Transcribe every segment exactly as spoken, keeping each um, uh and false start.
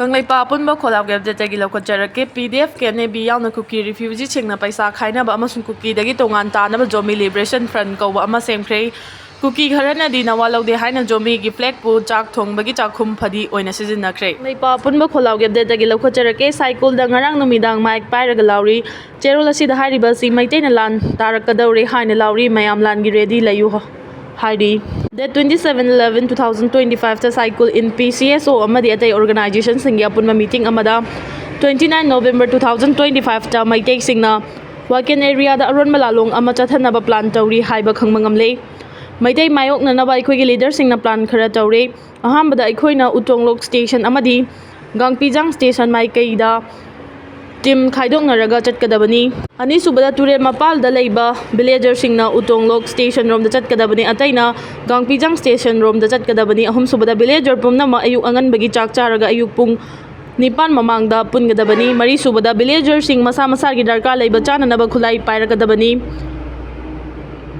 ꯀꯪꯂꯩꯄꯥꯛ ꯑꯄꯨꯟꯕ ꯈꯣꯜꯂꯥꯎꯒꯤ ꯑꯞꯗꯦꯠꯇꯒꯤ ꯂꯧꯈꯠꯆꯔꯛꯀꯦ꯫ P D F, K N A B ꯌꯥꯎꯅ ꯀꯨꯀꯤ ꯔꯤꯐ꯭ꯌꯨꯖꯤꯁꯤꯡꯅ ꯄꯩꯁꯥ ꯈꯥꯏꯅꯕ ꯑꯃꯁꯨꯡ ꯀꯨꯀꯤꯗꯒꯤ ꯇꯣꯉꯥꯟ ꯇꯥꯅꯕ ꯖꯣꯃꯤ ꯂꯤꯕꯔꯦꯁꯟ ꯐ꯭ꯔꯟꯠ ꯀꯧꯕ ꯑꯃ ꯁꯦꯝꯈ꯭ꯔꯦ꯫ ꯀꯨꯀꯤ ꯈꯔꯅꯗꯤ ꯅꯋꯥ ꯂꯧꯗꯦ ꯍꯥꯏꯅ ꯖꯣꯃꯤꯒꯤ ꯐ꯭ꯂꯦꯒꯄꯨ ꯆꯥꯛ ꯊꯣꯡꯕꯒꯤ ꯆꯥꯛꯈꯨꯝ ꯐꯗꯤ ꯑꯣꯏꯅ ꯁꯤꯖꯤꯟꯅꯈ꯭ꯔꯦ꯫ ꯀꯪꯂꯩꯄꯥꯛ ꯑꯄꯨꯟꯕ ꯈꯣꯜꯂꯥꯎꯒꯤ ꯑꯞꯗꯦꯠꯇꯒꯤ ꯂꯧꯈꯠꯆꯔꯛꯀꯦ꯫ ꯁꯥꯏꯀꯨꯜꯗ ꯉꯔꯥꯡ ꯅꯨꯃꯤꯗꯥꯡ ꯃꯥꯏꯛ ꯄꯥꯏꯔꯒ ꯂꯥꯎꯔꯤ꯫ ꯆꯦꯔꯣꯜ ꯑꯁꯤꯗ ꯍꯥꯏꯔꯤꯕ ꯑꯁꯤ ꯃꯩꯇꯩꯅ ꯂꯥꯟ ꯇꯥꯔꯛꯀꯗꯧꯔꯦ ꯍꯥꯏꯅ ꯂꯥꯎꯔꯤ꯫ ꯃꯌꯥꯝ ꯂꯥꯟꯒꯤ ꯔꯦꯗꯤ ꯂꯩꯌꯨ ꯍꯥꯏꯔꯤ꯫ Date twenty seven eleven two thousand twenty five ꯇ ꯁꯥꯏꯀꯨꯜ in P C S O ꯑꯃꯗꯤ ꯑꯇꯩ organizationꯁꯤꯡꯒꯤ ꯑꯄꯨꯟꯕ ꯃꯤꯇꯤꯡ ꯑꯃꯗ twenty nine November two thousand twenty five ꯇ ꯃꯩꯇꯩꯁꯤꯡꯅ ꯋꯥꯀꯦꯟ ꯑꯦꯔꯤꯌꯥꯗ ꯑꯔꯣꯟꯕ ꯂꯥꯂꯣꯡ ꯑꯃ ꯆꯠꯊꯅꯕ ꯄ꯭ꯂꯥꯟ ꯇꯧꯔꯤ ꯍꯥꯏꯕ ꯈꯪꯕ ꯉꯝꯂꯦ꯫ ꯃꯩꯇꯩ ꯃꯥꯌꯣꯛꯅꯅꯕ ꯑꯩꯈꯣꯏꯒꯤ ꯂꯤꯗꯔꯁꯤꯡꯅ ꯄ꯭ꯂꯥꯟ ꯈꯔ ꯇꯧꯔꯦ꯫ ꯑꯍꯥꯟꯕꯗ ꯑꯩꯈꯣꯏꯅ ꯎꯇꯣꯡꯂꯣꯛ ꯁ꯭ꯇꯦꯁꯟ ꯑꯃꯗꯤ ꯒꯥꯡꯄꯤꯖꯥꯡ ꯁ꯭ꯇꯦꯁꯟ ꯃꯥꯏꯀꯩꯗ ꯇꯤꯝ ꯈꯥꯏꯗꯣꯛꯅꯔꯒ ꯆꯠꯀꯗꯕꯅꯤ꯫ ꯑꯅꯤꯁꯨꯕꯗ ꯇꯨꯔꯦꯜ ꯃꯄꯥꯜꯗ ꯂꯩꯕ ꯚꯤꯂꯦꯖꯔꯁꯤꯡꯅ ꯎꯇꯣꯡꯂꯣꯛ ꯁ꯭ꯇꯦꯁꯟ ꯔꯣꯝꯗ ꯆꯠꯀꯗꯕꯅꯤ, ꯑꯇꯩꯅ ꯒꯥꯡꯄꯤꯖꯥꯡ ꯁ꯭ꯇꯦꯁꯟ ꯔꯣꯝꯗ ꯆꯠꯀꯗꯕꯅꯤ꯫ ꯑꯍꯨꯝꯁꯨꯕꯗ ꯚꯤꯂꯦꯖꯔ ꯄꯨꯝꯅꯃꯛ ꯑꯌꯨꯛ ꯑꯉꯟꯕꯒꯤ ꯆꯥꯛ ꯆꯥꯔꯒ ꯑꯌꯨꯛ ꯄꯨꯡ ꯅꯤꯄꯥꯟ ꯃꯃꯥꯡꯗ ꯄꯨꯟꯒꯗꯕꯅꯤ꯫ ꯃꯔꯤꯁꯨꯕꯗ ꯚꯤꯂꯦꯖꯔꯁꯤꯡ ꯃꯁꯥ ꯃꯁꯥꯒꯤ ꯗꯔꯀꯥꯔ ꯂꯩꯕ ꯆꯥꯅꯅꯕ ꯈꯨꯠꯂꯥꯏ ꯄꯥꯏꯔꯛꯀꯗꯕꯅꯤ꯫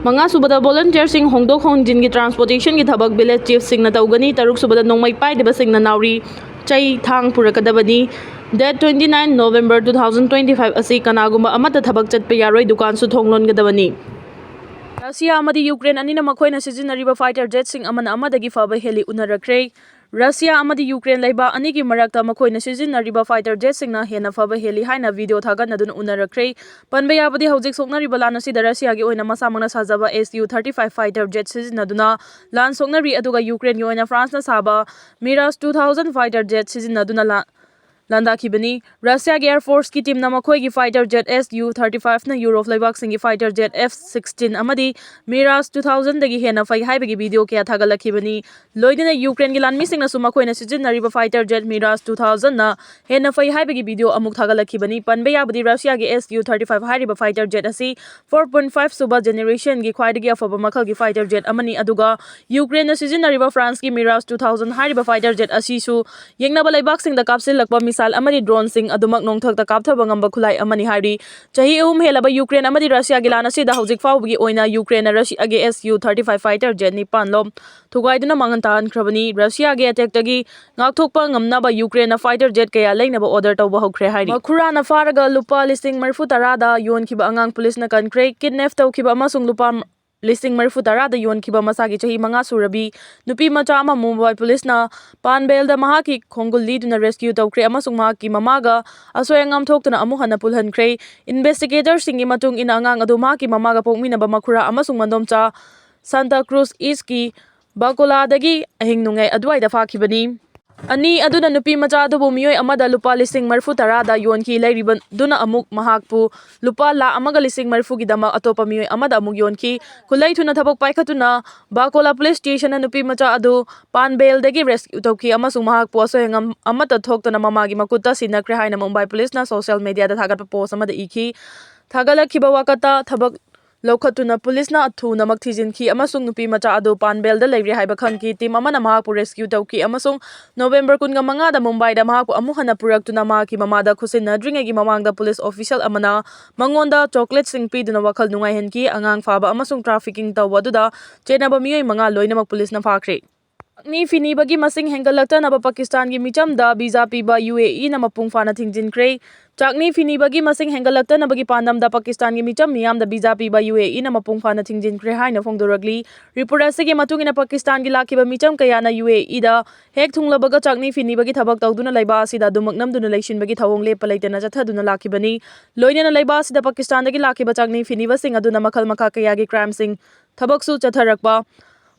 ꯃꯉꯥꯁꯨꯕꯗ ꯚꯣꯂꯨꯟꯇꯤꯌꯔꯁꯤꯡ ꯍꯣꯡꯗꯣꯛ ꯍꯣꯡꯖꯤꯟꯒꯤ ꯇ꯭ꯔꯥꯟꯁꯄꯣꯔꯇꯦꯁꯟꯒꯤ ꯊꯕꯛ ꯚꯤꯂꯦꯖ ꯆꯤꯐꯁꯤꯡꯅ ꯇꯧꯒꯅꯤ꯫ ꯇꯔꯨꯛꯁꯨꯕꯗ ꯅꯣꯡꯃꯩ ꯄꯥꯏꯗꯕꯁꯤꯡꯅ ꯅꯥꯎꯔꯤ, ꯆꯩ, ꯊꯥꯡ ꯄꯨꯔꯛꯀꯗꯕꯅꯤ꯫ Date twenty nine November two thousand twenty five ꯑꯁꯤ ꯀꯅꯥꯒꯨꯝꯕ ꯑꯃꯠꯇ ꯊꯕꯛ ꯆꯠꯄ ꯌꯥꯔꯣꯏ, ꯗꯨꯀꯥꯟꯁꯨ ꯊꯣꯡ ꯂꯣꯟꯒꯗꯕꯅꯤ꯫ ꯔꯁꯤꯌꯥ ꯑꯃꯗꯤ ꯌꯨꯀ꯭ꯔꯦꯟ ꯑꯅꯤꯅ ꯃꯈꯣꯏꯅ ꯁꯤꯖꯤꯟꯅꯔꯤꯕ ꯐꯥꯏꯇꯔ ꯖꯦꯠꯁꯤꯡ ꯑꯃꯅ ꯑꯃꯗꯒꯤ ꯐꯕ ꯍꯦꯜꯂꯤ ꯎꯅꯔꯛꯈ꯭ꯔꯦ꯫ ꯔꯁꯤꯌꯥ ꯑꯃꯗꯤ ꯌꯨꯀ꯭ꯔꯦꯟ ꯂꯩꯕꯥꯛ ꯑꯅꯤꯒꯤ ꯃꯔꯛꯇ ꯃꯈꯣꯏꯅ ꯁꯤꯖꯤꯟꯅꯔꯤꯕ ꯐꯥꯏꯇꯔ ꯖꯦꯠꯁꯤꯡꯅ ꯍꯦꯟꯅ ꯐꯕ ꯍꯦꯜꯂꯤ ꯍꯥꯏꯅ ꯚꯤꯗꯤꯑꯣ ꯊꯥꯒꯠꯅꯗꯨꯅ ꯎꯅꯔꯛꯈ꯭ꯔꯦ꯫ ꯄꯟꯕ ꯌꯥꯕꯗꯤ ꯍꯧꯖꯤꯛ ꯁꯣꯛꯅꯔꯤꯕ ꯂꯥꯟ ꯑꯁꯤꯗ ꯔꯁꯤꯌꯥꯒꯤ ꯑꯣꯏꯅ ꯃꯁꯥꯃꯛꯅ ꯁꯥꯖꯕ S U thirty five fighter jet ꯁꯤꯖꯤꯟꯅꯗꯨꯅ ꯂꯥꯟ ꯁꯣꯛꯅꯔꯤ, ꯑꯗꯨꯒ ꯌꯨꯀ꯭ꯔꯦꯟꯒꯤ ꯑꯣꯏꯅ ꯐ꯭ꯔꯥꯟꯁꯅ ꯁꯥꯕ ꯃꯤꯔꯥꯖ two thousand ꯐꯥꯏꯇꯔ ꯖꯦꯠ ꯁꯤꯖꯤꯟꯅꯗꯨꯅ ꯂꯥꯟ ꯂꯥꯟꯗꯥꯈꯤꯕꯅꯤ꯫ ꯔꯁꯤꯌꯥꯒꯤ ꯑꯦꯌꯔ ꯐꯣꯔꯁꯀꯤ ꯇꯤꯝꯅ ꯃꯈꯣꯏꯒꯤ fighter jet S U thirty five ꯅ ꯌꯨꯔꯣꯞ ꯂꯩꯕꯥꯛꯁꯤꯡꯒꯤ ꯐꯥꯏꯇꯔ ꯖꯦꯠ F sixteen ꯑꯃꯗꯤ ꯃꯤꯔꯥꯖ two thousand ꯗꯒꯤ ꯍꯦꯟꯅ ꯐꯩ ꯍꯥꯏꯕꯒꯤ ꯚꯤꯗꯤꯑꯣ ꯀꯌꯥ ꯊꯥꯒꯠꯂꯛꯈꯤꯕꯅꯤ꯫ ꯂꯣꯏꯅꯅ ꯌꯨꯀ꯭ꯔꯦꯟꯒꯤ ꯂꯥꯟꯃꯤꯁꯤꯡꯅꯁꯨ ꯃꯈꯣꯏꯅ ꯁꯤꯖꯤꯟꯅꯔꯤꯕ fighter Z Miraj two thousand ꯅ ꯍꯦꯟꯅ ꯐꯩ ꯍꯥꯏꯕꯒꯤ ꯚꯤꯗꯤꯑꯣ ꯑꯃꯨꯛ ꯊꯥꯒꯠꯂꯛꯈꯤꯕꯅꯤ꯫ ꯄꯟꯕ ꯌꯥꯕꯗꯤ ꯔꯁꯤꯌꯥꯒꯤ S U thirty five ꯍꯥꯏꯔꯤꯕ ꯐꯥꯏꯇꯔ ꯖꯦꯠ ꯑꯁꯤ four point five ꯁꯨꯕ ꯖꯦꯅꯦꯔꯦꯁꯟꯒꯤ ꯈ꯭ꯋꯥꯏꯗꯒꯤ ꯑꯐꯕ ꯃꯈꯜꯒꯤ ꯐꯥꯏꯇꯔ ꯖꯦꯠ ꯑꯃꯅꯤ, ꯑꯗꯨꯒ ꯌꯨꯀ꯭ꯔꯦꯟꯅ ꯁꯤꯖꯤꯟꯅꯔꯤꯕ ꯐ꯭ꯔꯥꯟꯁꯀꯤ ꯃꯤꯔꯥꯖ two thousand ꯍꯥꯏꯔꯤꯕ ꯐꯥꯏꯇꯔ ꯖꯦꯠ ꯑꯁꯤꯁꯨ ꯌꯦꯡꯅꯕ ꯂꯩꯕꯥꯛꯁꯤꯡꯗ ꯀꯥꯞꯁꯤꯜꯂꯛꯄ ꯃꯤꯁꯥꯏꯜ ꯃꯤꯁꯥꯏꯜ ꯑꯃꯗꯤ ꯗ꯭ꯔꯣꯟꯁꯤꯡ ꯑꯗꯨꯃꯛ ꯅꯣꯡꯊꯛꯇ ꯀꯥꯞꯊꯕ ꯉꯝꯕ ꯈꯨꯠꯂꯥꯏ ꯑꯃꯅꯤ ꯍꯥꯏꯔꯤ꯫ ꯆꯍꯤ ꯑꯍꯨꯝ ꯍꯦꯜꯂꯕ ꯌꯨꯀ꯭ꯔꯦꯟ ꯑꯃꯗꯤ ꯔꯁꯤꯌꯥꯒꯤ ꯂꯥꯟ ꯑꯁꯤꯗ ꯍꯧꯖꯤꯛ ꯐꯥꯎꯕꯒꯤ ꯑꯣꯏꯅ ꯌꯨꯀ꯭ꯔꯦꯟꯅ ꯔꯁꯤꯌꯥꯒꯤ S U thirty five fighter jet ꯅꯤꯄꯥꯟ ꯂꯣꯝ ꯊꯨꯒꯥꯏꯗꯨꯅ ꯃꯥꯡꯍꯟ ꯇꯥꯍꯟꯈ꯭ꯔꯕꯅꯤ꯫ ꯔꯁꯤꯌꯥꯒꯤ ꯑꯦꯇꯦꯛꯇꯒꯤ ꯉꯥꯛꯊꯣꯛꯄ ꯉꯝꯅꯕ ꯌꯨꯀ꯭ꯔꯦꯟꯅ ꯐꯥꯏꯇꯔ ꯖꯦꯠ ꯀꯌꯥ ꯂꯩꯅꯕ ꯑꯣꯔꯗꯔ ꯇꯧꯕ ꯍꯧꯈ꯭ꯔꯦ ꯍꯥꯏꯔꯤ꯫ ꯃꯈꯨꯔꯥꯅ ꯐꯥꯔꯒ ꯂꯨꯄꯥ ꯂꯤꯁꯤꯡ ꯃꯔꯤꯐꯨ ꯇꯔꯥꯗ ꯌꯣꯟꯈꯤꯕ ꯑꯉꯥꯡ ꯄꯨꯂꯤꯁꯅ ꯀꯟꯈ꯭ꯔꯦ꯫ ꯀꯤꯗꯅꯦꯞ ꯇꯧꯈꯤꯕ ꯑꯃꯁꯨꯡ ꯂꯨꯄꯥ ꯂꯤꯁꯤꯡ ꯃꯔꯤꯐꯨ ꯇꯔꯥꯗ ꯌꯣꯟꯈꯤꯕ ꯃꯁꯥꯒꯤ ꯆꯍꯤ ꯃꯉꯥ ꯁꯨꯔꯕꯤ ꯅꯨꯄꯤ ꯃꯆꯥ ꯑꯃ ꯃꯨꯝꯕꯥꯏ ꯄꯨꯂꯤꯁꯅ ꯄꯥꯟꯕꯦꯜꯗ ꯃꯍꯥꯛꯀꯤ ꯈꯣꯡꯒꯨꯜ ꯂꯤꯗꯨꯅ ꯔꯦꯁꯀ꯭ꯌꯨ ꯇꯧꯈ꯭ꯔꯦ ꯑꯃꯁꯨꯡ ꯃꯍꯥꯛꯀꯤ ꯃꯃꯥꯒ ꯑꯁꯣꯏ ꯑꯉꯥꯝ ꯊꯣꯛꯇꯅ ꯑꯃꯨꯛ ꯍꯟꯅ ꯄꯨꯜꯍꯟꯈ꯭ꯔꯦ꯫ ꯏꯟꯚꯦꯁꯇꯤꯒꯦꯇꯔꯁꯤꯡꯒꯤ ꯃꯇꯨꯡ ꯏꯟꯅ, ꯑꯉꯥꯡ ꯑꯗꯨ ꯃꯍꯥꯛꯀꯤ ꯃꯃꯥꯒ ꯄꯣꯛꯃꯤꯟꯅꯕ ꯃꯈꯨꯔꯥ ꯑꯃꯁꯨꯡ ꯃꯗꯣꯝꯆꯥ ꯁꯥꯟꯇꯥ ꯀ꯭ꯔꯨꯖ ꯏꯁꯀꯤ ꯕꯥꯀꯣꯂꯥꯗꯒꯤ ꯑꯍꯤꯡ ꯅꯣꯡꯌꯥꯏ ꯑꯗꯨꯋꯥꯏꯗ ꯐꯥꯈꯤꯕꯅꯤ꯫ ꯑꯅꯤ ꯑꯗꯨꯅ ꯅꯨꯄꯤ ꯃꯆꯥ ꯑꯗꯨꯕꯨ ꯃꯤꯑꯣꯏ ꯑꯃꯗ ꯂꯨꯄꯥ ꯂꯤꯁꯤꯡ ꯃꯔꯤꯐꯨ ꯇꯔꯥꯗ ꯌꯣꯟꯈꯤ꯫ ꯂꯩꯔꯤꯕꯗꯨꯅ ꯑꯃꯨꯛ ꯃꯍꯥꯛꯄꯨ ꯂꯨꯄꯥ ꯂꯥꯈ ꯑꯃꯒ ꯂꯤꯁꯤꯡ ꯃꯔꯤꯐꯨꯒꯤꯗꯃꯛ ꯑꯇꯣꯞꯄ ꯃꯤꯑꯣꯏ ꯑꯃꯗ ꯑꯃꯨꯛ ꯌꯣꯟꯈꯤ꯫ ꯈꯨꯠꯂꯩ ꯊꯨꯅ ꯊꯕꯛ ꯄꯥꯏꯈꯠꯇꯨꯅ ꯕꯥꯀꯣꯂꯥ ꯄꯨꯂꯤꯁ ꯁ꯭ꯇꯦꯁꯟꯅ ꯅꯨꯄꯤ ꯃꯆꯥ ꯑꯗꯨ ꯄꯥꯟꯕꯦꯜꯗꯒꯤ ꯔꯦꯁꯀ꯭ꯌꯨ ꯇꯧꯈꯤ ꯑꯃꯁꯨꯡ ꯃꯍꯥꯛꯄꯨ ꯑꯁꯣꯏ ꯑꯉꯥꯝ ꯑꯃꯠꯇ ꯊꯣꯛꯇꯅ ꯃꯃꯥꯒꯤ ꯃꯈꯨꯠꯇ ꯁꯤꯟꯅꯈ꯭ꯔꯦ ꯍꯥꯏꯅ ꯃꯨꯝꯕꯥꯏ ꯄꯨꯂꯤꯁꯅ ꯁꯣꯁꯤꯌꯦꯜ ꯃꯤꯗꯤꯌꯥꯗ ꯊꯥꯒꯠꯄ ꯄꯣꯁ ꯑꯃꯗ ꯏꯈꯤ꯫ ꯊꯥꯒꯠꯂꯛꯈꯤꯕ ꯋꯥꯀꯠꯇ ꯊꯕꯛ ꯂꯧꯈꯠꯇꯨꯅ ꯄꯨꯂꯤꯁꯅ ꯊꯨꯅꯃꯛ ꯊꯤꯖꯤꯟꯈꯤ ꯑꯃꯁꯨꯡ ꯅꯨꯄꯤ ꯃꯆꯥ ꯑꯗꯨ ꯄꯥꯟꯕꯦꯜꯗ ꯂꯩꯔꯦ ꯍꯥꯏꯕ ꯈꯪꯈꯤ꯫ ꯇꯤꯝ ꯑꯃꯅ ꯃꯍꯥꯛꯄꯨ ꯔꯦꯁꯀ꯭ꯌꯨ ꯇꯧꯈꯤ ꯑꯃꯁꯨꯡ ꯅꯣꯕꯦꯝꯕꯔ ꯀꯨꯟꯃꯉꯥꯗ ꯃꯨꯝꯕꯥꯏꯗ ꯃꯍꯥꯛꯄꯨ ꯑꯃꯨꯛ ꯍꯟꯅ ꯄꯨꯔꯛꯇꯨꯅ ꯃꯍꯥꯛꯀꯤ ꯃꯃꯥꯗ ꯈꯨꯠꯁꯤꯟꯅꯗ꯭ꯔꯤꯉꯩꯒꯤ ꯃꯃꯥꯡꯗ ꯄꯨꯂꯤꯁ ꯑꯣꯐꯤꯁꯤꯌꯦꯜ ꯑꯃꯅ ꯃꯉꯣꯟꯗ ꯆꯣꯀ꯭ꯂꯦꯠꯁꯤꯡ ꯄꯤꯗꯨꯅ ꯋꯥꯈꯜ ꯅꯨꯡꯉꯥꯏꯍꯟꯈꯤ꯫ ꯑꯉꯥꯡ ꯐꯥꯕ ꯑꯃꯁꯨꯡ ꯇ꯭ꯔꯥꯐꯤꯀꯤꯡ ꯇꯧꯕ ꯑꯗꯨꯗ ꯆꯦꯟꯅꯕ ꯃꯤꯑꯣꯏ ꯃꯉꯥ ꯂꯣꯏꯅꯃꯛ ꯄꯨꯂꯤꯁꯅ ꯐꯥꯈ꯭ꯔꯦ꯫ ꯆꯥꯛꯅꯤ ꯐꯤꯅꯤꯕꯒꯤ ꯃꯁꯤꯡ ꯍꯦꯟꯒꯠꯂꯛꯇꯅꯕ ꯄꯥꯀꯤꯁꯇꯥꯟꯒꯤ ꯃꯤꯆꯝꯗ ꯚꯤꯖꯥ ꯄꯤꯕ ꯌꯨ ꯑꯦ ꯏꯅ ꯃꯄꯨꯡ ꯐꯥꯅ ꯊꯤꯡꯖꯤꯟꯈ꯭ꯔꯦ꯫ ꯆꯥꯛꯅꯤ ꯐꯤꯅꯤꯕꯒꯤ ꯃꯁꯤꯡ ꯍꯦꯟꯒꯠꯂꯛꯇꯅꯕꯒꯤ ꯄꯥꯟꯗꯝꯗ ꯄꯥꯀꯤꯁꯇꯥꯟꯒꯤ ꯃꯤꯆꯝ ꯃꯤꯌꯥꯝꯗ ꯚꯤꯖꯥ ꯄꯤꯕ ꯌꯨ ꯑꯦ ꯏꯅ ꯃꯄꯨꯡ ꯐꯥꯅ ꯊꯤꯡꯖꯤꯟꯈ꯭ꯔꯦ ꯍꯥꯏꯅ ꯐꯣꯡꯗꯣꯔꯛꯂꯤ꯫ ꯔꯤꯄꯣꯔꯠ ꯑꯁꯤꯒꯤ ꯃꯇꯨꯡ ꯏꯟꯅ, ꯄꯥꯀꯤꯁꯇꯥꯟꯒꯤ ꯂꯥꯛꯈꯤꯕ ꯃꯤꯆꯝ ꯀꯌꯥꯅ ꯌꯨ ꯑꯦ ꯏꯗ ꯍꯦꯛ ꯊꯨꯡꯂꯕꯒ ꯆꯥꯛꯅꯤ ꯐꯤꯅꯤꯕꯒꯤ ꯊꯕꯛ ꯇꯧꯗꯨꯅ ꯂꯩꯕꯥꯛ ꯑꯁꯤꯗ ꯑꯗꯨꯃꯛ ꯅꯝꯗꯨꯅ ꯂꯩꯁꯤꯟꯕꯒꯤ ꯊꯧꯑꯣꯡ ꯂꯦꯞꯄ ꯂꯩꯇꯅ ꯆꯠꯊꯗꯨꯅ ꯂꯥꯛꯈꯤꯕꯅꯤ꯫ ꯂꯣꯏꯅꯅ ꯂꯩꯕꯥꯛ ꯑꯁꯤꯗ ꯄꯥꯀꯤꯁꯇꯥꯟꯗꯒꯤ ꯂꯥꯛꯈꯤꯕ ꯆꯥꯛꯅꯤ ꯐꯤꯅꯤꯕꯁꯤꯡ ꯑꯗꯨꯅ ꯃꯈꯜ ꯃꯈꯥ ꯀꯌꯥꯒꯤ ꯀ꯭ꯔꯥꯏꯝꯁꯤꯡ ꯊꯕꯛꯁꯨ ꯆꯠꯊꯔꯛꯄ